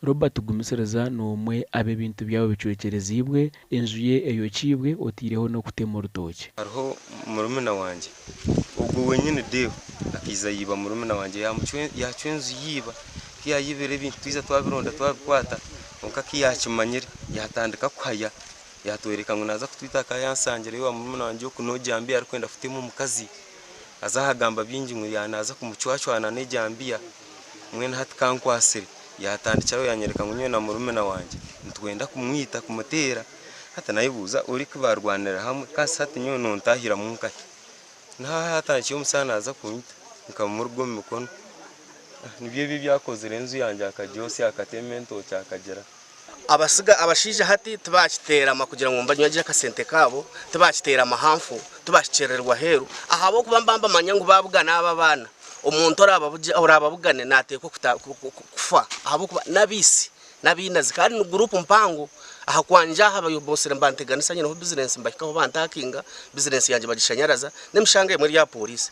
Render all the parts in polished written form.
Robert Gumisiriza n'omwe ab'ebintu byabo bicwekyereziibwe, enju ye eyokiibwe oteireho n'okutema orutookye. Hariho murumuna wangye, ogwo wenyini Deo akaija yaiba murumuna wangye yaacwa enju yaiba, ku yaayibire ebintu twaija twabironda twabikwata kwonka ku yaakimanyire yaatandika kuhaya yaatworeka ngu naaza kutwita akaba yansangireyo owa murumuna wangye oku n'ojambiya arikwenda kutema omukazi haza ahagamba bingi ngu naaza kumucwacwana n'ejambiya. Mbwenu hati ka nkwatsire. Yaatandikiraho yaanyoreka ngu nyowe na murumuna wangye nitwenda kumwita kumuteera. Hati naayebuuza ori ku baarwanira hamwe kasi hati nyowe nontahiramu nkahi? Niho haatandikire omusaija naaza kunyita nkamuruga omu mikono. Nibyo ebi ebi akozire enju yangye akagyotsya akatema entookye akagira. Abasiga abashaija hati tibakiteerama kugira ngu banywagire akasente kaabo, tibakiteerama aha nfu, tibakikyerererwa aheeru ahabw'okuba nibaba nibamanya ngu baabugana abo abaana, omuntu oraababugane naateekwa kufa ahabw'okuba n'abaitsi, n'abainazi kandi ni guruupu mpango. Aha kwangye aha boosire nibanteganisa nyineho bizinensi nibahikaho bantaakinga, bizinensi yangye bagishanyaraza n'emishango emwe eri aha pooriisi.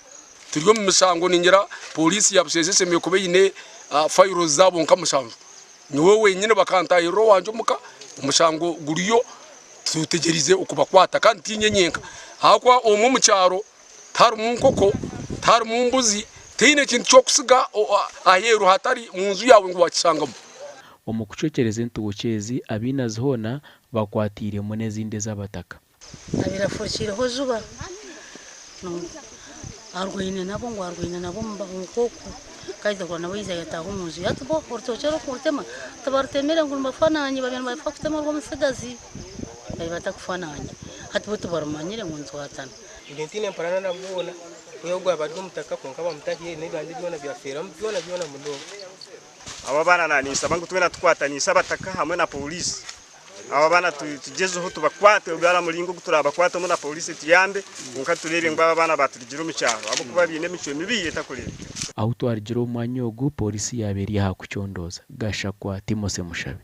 Turi omu mishango ningira pooriisi ya Bushenyi eshemereire kuba eine files zaabo nka mushanju. Nyowe wenyine bakantahirira owangye omuka, omushango guriyo tutegyereize okubakwata kandi tiinye nyenka ahakuba omwe omu kyaro tiharimu nkoko, tiharimu mbuzi, tihaine kintu ky'okutsiga aheeru hatari munju yaawe ngu waakishangamu. Omu kucwekyereza entookye ezi, abainazi hoona bakwatiiremu n'ezindi ez'abataka. Abaire afurukiireho juba arwaine nabo ngu arwaine nabo nk'oku ku yaija kurwana nabo yaija yataaha omu nju hati bo orutookye oru okurutema tibarutemire ngu nibafa naanye babaire nibafa kutema orw'omutsigazi babaire batakufa naanye hati bo tibarumanyire ngu nitwatana. Ndi ntaine mparana na boona, we ogwo aba ari omutaka kwonka bamutahire n'ebyangye byona byafeeramu byona byona munonga. Abo abaana naninshaba ngu twena tukwatanise abataka hamwe na polisi abo abaana tugyezeho tubakwate ogwo muringo ogu turabakwatemu na polisi etuyambe kwonka tureebe ngu abo abaana baturugire omu kyaro ahabw'okuba baine emicwe mibi etakureebeka. Ahu twarugire omu mwanya ogu, pooriisi yaaba eri aha kucondooza. Gashakwa Timothy Mushabe.